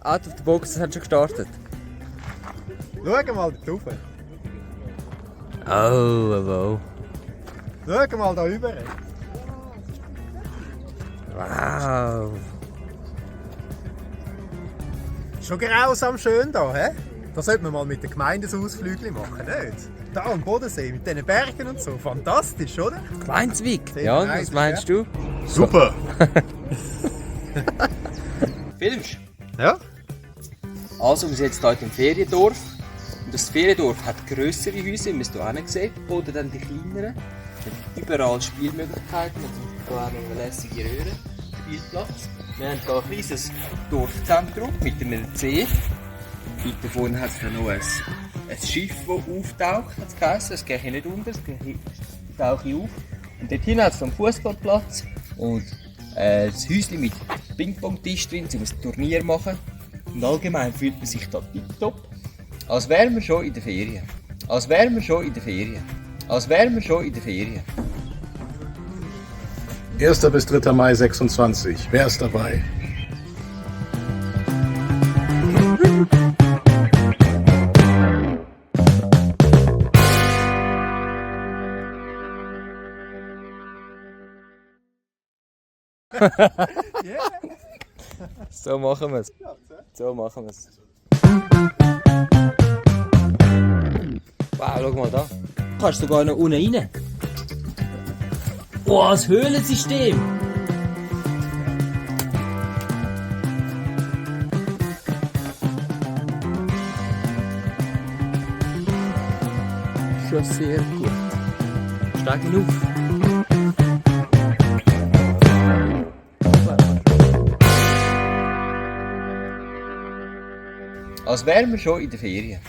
Out of the Box, das hat schon gestartet. Schau mal da rauf. Oh. Schau mal da rüber. Wow. Schon grausam schön da, hä? Da sollte man mal mit den Gemeindesausflügen machen, nicht? Da am Bodensee mit diesen Bergen und so. Fantastisch, oder? Kleinzwig. Ja, was meinst du? Super! Filmst? Ja. Also, wir sind jetzt hier im Feriendorf. Und das Feriendorf hat grössere Häuser, wie man es hier hinten sieht, oder dann die kleineren. Mit überall Spielmöglichkeiten, mit hier eine lässige Röhre, Spielplatz. Wir haben hier ein kleines Dorfzentrum mit einem See. Weiter vorne hat es noch ein Schiff, das auftaucht, hat es geheißen. Es geht hier nicht unter, es taucht hier auf. Und dort hinten hat es einen Fußballplatz und ein Häuschen mit Ping-Pong-Tisch drin, um ein Turnier machen. Und allgemein fühlt man sich da tipptopp. Als wären wir schon in der Ferien. Als wären wir schon in der Ferien. Als wären wir schon in der Ferien. 1. bis 3. Mai 26. Wer ist dabei? So machen wir es. So machen wir es. Wow, schau mal da. Du kannst sogar noch unten rein. Oh, das Höhlensystem! Schon sehr gut. Steig hinauf. Als wären wir schon in der Ferien.